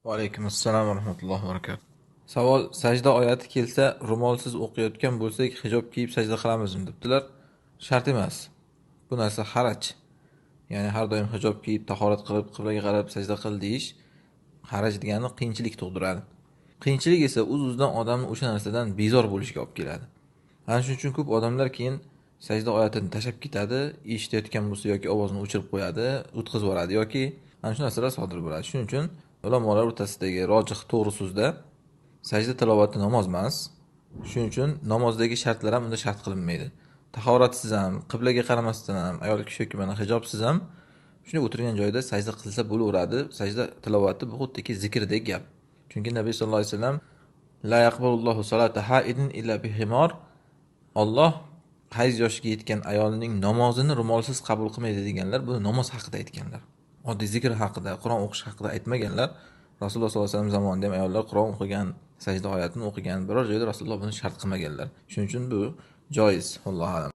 Va alaykum assalom va rahmatullohi va barakatuh. Savol: sajda oyati kelsa, ro'molsiz o'qiyotgan bo'lsak, hijob kiyib sajda qilamizmi, debdilar. Shart emas. Bu narsa haraj. Ya'ni har doim hijob kiyib, tahorat qilib, qiblaga qarab sajda qil deyish haraj degani qiyinchilik tug'diradi. Qiyinchilik esa o'z-o'zidan odamni o'sha narsadan bezor bo'lishiga olib keladi. Ana shuning uchun ko'p odamlar keyin sajda oyatini tashlab ketadi, eshitayotgan bo'lsa yoki ovozini o'chirib qo'yadi, o'tkazib yuboradi yoki ana shu narsalar sodir bo'ladi. Shuning uchun ulamolar o'rtasidagi rojih to'g'ri so'zda sajda tilovati namoz emas. Shuning uchun namozdagi shartlar ham unda shart qilinmaydi. Tahoratsiz ham, qiblaga qaramasdan ham, ayol kishi yoki mana hijobsiz ham shunday o'tirgan joyida sajda qilsa bo'laveradi. Sajda tilovati bu xuddiki zikrdek gap. Chunki Nabiy sallallohu alayhi vasallam la yaqbalullohu salata haidin illa bi himor. Alloh hayz yoshiga yetgan ayolning namozini ro'molsiz qabul qilmaydi deganlar, bu namoz haqida aytganlar. Oddiy zikr haqida, Qur'on o'qish haqida aytmaganlar. Rasululloh sollallohu alayhi vasallam zamonida ham ayollar Qur'on o'qigan, sajda oyatini o'qigan, biror joyda Rasululloh buni shart qilmaganlar. Shuning uchun bu joiz, allohu a'lam.